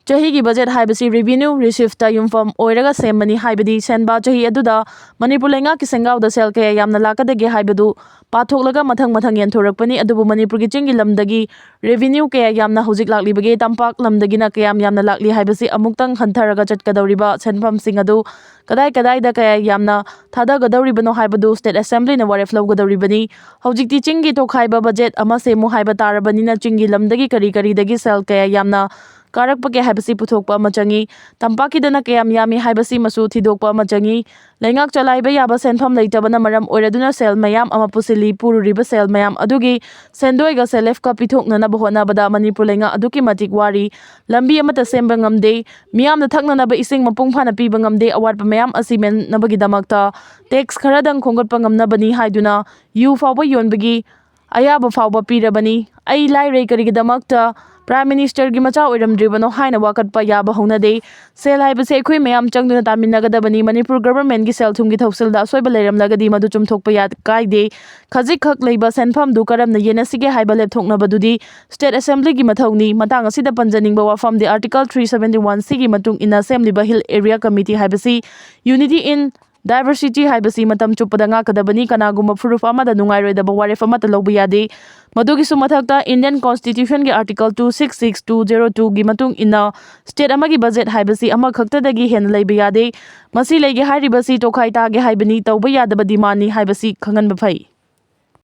ꯆꯍꯤꯒꯤ budget ꯍꯥꯏꯕꯁꯤ revenue receiptꯇ ꯌꯨꯝꯐꯝ ꯑꯣꯏꯔꯒ ꯁꯦꯝꯕꯅꯤ, ꯍꯥꯏꯕꯗꯤ ꯁꯦꯟꯕꯥ ꯆꯍꯤ ꯑꯗꯨꯗ ꯃꯅꯤꯄꯨꯔ ꯂꯩꯉꯥꯛꯀꯤ ꯁꯦꯟꯒꯥꯎꯗ ꯁꯦꯜ ꯀꯌꯥ ꯌꯥꯝꯅ ꯂꯥꯛꯀꯗꯒꯦ ꯍꯥꯏꯕꯗꯨ ꯄꯥꯊꯣꯛꯂꯒ ꯃꯊꯪ ꯃꯊꯪ ꯌꯦꯟꯊꯣꯔꯛꯄꯅꯤ꯫ ꯑꯗꯨꯕꯨ ꯃꯅꯤꯄꯨꯔꯒꯤ ꯆꯤꯡꯒꯤ ꯂꯝꯗꯒꯤ revenue ꯀꯌꯥ ꯌꯥꯝꯅ ꯍꯧꯖꯤꯛ ꯂꯥꯛꯂꯤꯕꯒꯦ, ꯇꯝꯄꯥꯛ ꯂꯝꯗꯒꯤꯅ ꯀꯌꯥꯝ ꯌꯥꯝꯅ ꯂꯥꯛꯂꯤ ꯍꯥꯏꯕꯁꯤ ꯑꯃꯨꯛꯇꯪ ꯈꯟꯊꯔꯒ ꯆꯠꯀꯗꯧꯔꯤꯕ ꯁꯦꯟꯐꯝꯁꯤꯡ ꯑꯗꯨ ꯀꯗꯥꯏ ꯀꯗꯥꯏꯗ ꯀꯌꯥ ꯌꯥꯝꯅ ꯊꯥꯗꯒꯗꯧꯔꯤꯕꯅꯣ ꯍꯥꯏꯕꯗꯨ state assemblyꯅ ꯋꯥꯔꯦꯞ ꯂꯧꯒꯗꯧꯔꯤꯕꯅꯤ꯫ ꯍꯧꯖꯤꯛꯇꯤ ꯆꯤꯡꯒꯤ ꯇꯣꯈꯥꯏꯕ budget ꯑꯃ ꯁꯦꯝꯃꯨ ꯍꯥꯏꯕ ꯇꯥꯔꯕꯅꯤꯅ ꯆꯤꯡꯒꯤ ꯂꯝꯗꯒꯤ ꯀꯔꯤ ꯀꯔꯤꯗꯒꯤ ꯁꯦꯜ ꯀꯌꯥ ꯌꯥꯝꯅ ꯀꯥꯔꯛꯄꯒꯦ ꯍꯥꯏꯕꯁꯤ ꯄꯨꯊꯣꯛꯄ ꯑꯃ ꯆꯪꯏ꯫ ꯇꯝꯄꯥꯛꯀꯤꯗꯅ ꯀꯌꯥꯝ ꯌꯥꯝꯃꯤ ꯍꯥꯏꯕꯁꯤꯃꯁꯨ ꯊꯤꯗꯣꯛꯄ ꯑꯃ ꯆꯪꯏ꯫ ꯂꯩꯉꯥꯛ ꯆꯂꯥꯏꯕ ꯌꯥꯕ ꯁꯦꯟꯐꯝ ꯂꯩꯇꯕꯅ ꯃꯔꯝ ꯑꯣꯏꯔꯗꯨꯅ ꯁꯦꯜ ꯃꯌꯥꯝ ꯑꯃ ꯄꯨꯁꯤꯜꯂꯤ꯫ ꯄꯨꯔꯨꯔꯤꯕ ꯁꯦꯜ ꯃꯌꯥꯝ ꯑꯗꯨꯒꯤ ꯁꯦꯟꯗꯣꯏꯒ ꯁꯦꯜ ꯑꯦꯐꯀ ꯄꯤꯊꯣꯛꯅꯅꯕ ꯍꯣꯠꯅꯕꯗ ꯃꯅꯤꯄꯨꯔ ꯂꯩꯉꯥꯛ ꯑꯗꯨꯛꯀꯤ ꯃꯇꯤꯛ ꯋꯥꯔꯤ꯫ ꯂꯝꯕꯤ ꯑꯃꯠꯇ ꯁꯦꯝꯕ ꯉꯝꯗꯦ꯫ ꯃꯤꯌꯥꯝꯅ ꯊꯛꯅꯅꯕ ꯏꯁꯤꯡ ꯃꯄꯨꯡ ꯐꯥꯅ ꯄꯤꯕ ꯉꯝꯗꯦ꯫ ꯑꯋꯥꯠꯄ ꯃꯌꯥꯝ ꯑꯁꯤ ꯃꯦꯟꯅꯕꯒꯤꯗꯃꯛꯇ ꯇꯦꯛꯁ ꯈꯔꯗꯪ ꯈꯣꯝꯒꯠꯄ ꯉꯝꯅꯕꯅꯤ ꯍꯥꯏꯗꯨꯅ ꯌꯨ ꯐꯥꯎꯕ ꯌꯣꯟꯕꯒꯤ ꯑꯌꯥꯕ ꯐꯥꯎꯕ ꯄꯤꯔꯕꯅꯤ꯫ ꯑꯩ ꯂꯥꯏꯔꯩ, ꯀꯔꯤꯒꯤꯗꯃꯛꯇ ꯄ꯭ꯔꯥꯏꯝ ꯃꯤꯅꯤꯁꯇꯔꯒꯤ ꯃꯆꯥ ꯑꯣꯏꯔꯝꯗ꯭ꯔꯤꯕꯅꯣ ꯍꯥꯏꯅ ꯋꯥꯀꯠꯄ ꯌꯥꯕ ꯍꯧꯅꯗꯦ꯫ ꯁꯦꯜ ꯍꯥꯏꯕꯁꯤ ꯑꯩꯈꯣꯏ ꯃꯌꯥꯝ ꯆꯪꯗꯨꯅ ꯇꯥꯃꯤꯟꯅꯒꯗꯕꯅꯤ꯫ ꯃꯅꯤꯄꯨꯔ ꯒꯚꯔꯟꯃꯦꯟꯠꯀꯤ ꯁꯦꯜ ꯊꯨꯝꯒꯤ ꯊꯧꯁꯤꯜꯗ ꯑꯁꯣꯏꯕ ꯂꯩꯔꯝꯂꯒꯗꯤ ꯃꯗꯨ ꯆꯨꯝꯊꯣꯛꯄ ꯌꯥ-, ꯀꯥꯏꯗꯦ꯫ ꯈꯖꯤꯛꯈꯛ ꯂꯩꯕ ꯁꯦꯟꯐꯝꯗꯨ ꯀꯔꯝꯅ ꯌꯦꯟꯅꯁꯤꯒꯦ ꯍꯥꯏꯕ ꯂꯦꯞꯊꯣꯛꯅꯕꯗꯨꯗꯤ ꯁ꯭ꯇꯦꯠ ꯑꯦꯁꯦꯝꯕ꯭ꯂꯤꯒꯤ ꯃꯊꯧꯅꯤ꯫ ꯃꯇꯥꯡ ꯑꯁꯤꯗ ꯄꯟꯖꯅꯤꯡꯕ ꯋꯥꯐꯝꯗꯤ ꯑꯥꯔꯇꯤꯀꯜ ꯊ꯭ꯔꯤ ꯁꯕꯦꯟꯇꯤ ꯋꯥꯟ ꯁꯤꯒꯤ ꯃꯇꯨꯡ ꯏꯟꯅ ꯁꯦꯝꯂꯤꯕ ꯍꯤꯜ ꯑꯦꯔꯤꯌꯥ ꯀꯃꯤꯇꯤ ꯍꯥꯏꯕꯁꯤ unity in diversity ꯍꯥꯏꯕꯁꯤ ꯃꯇꯝ ꯆꯨꯞꯄꯗ ꯉꯥꯛꯀꯗꯕꯅꯤ꯫ ꯀꯅꯥꯒꯨꯝꯕ ꯐꯨꯔꯨꯞ ꯑꯃꯗ ꯅꯨꯡꯉꯥꯏꯔꯣꯏꯗꯕ ꯋꯥꯔꯦꯞ ꯑꯃꯠꯇ ꯂꯧꯕ ꯌꯥꯗꯦ꯫ ꯃꯗꯨꯒꯤꯁꯨ ꯃꯊꯛꯇ Indian Constitutionꯒꯤ Article two six six, two zero twoꯒꯤ ꯃꯇꯨꯡ ꯏꯟꯅ ꯁ꯭ꯇꯦꯠ ꯑꯃꯒꯤ ꯕꯖꯦꯠ ꯍꯥꯏꯕꯁꯤ ꯑꯃꯈꯛꯇꯗꯒꯤ ꯍꯦꯟꯅ ꯂꯩꯕ ꯌꯥꯗꯦ꯫ ꯃꯁꯤ ꯂꯩꯒꯦ ꯍꯥꯏꯔꯤꯕꯁꯤ ꯇꯣꯈꯥꯏ ꯇꯥꯒꯦ ꯍꯥꯏꯕꯅꯤ, ꯇꯧꯕ ꯌꯥꯗꯕ ꯗꯤꯃꯥꯟꯅꯤ ꯍꯥꯏꯕꯁꯤ ꯈꯪꯍꯟꯕ ꯐꯩ꯫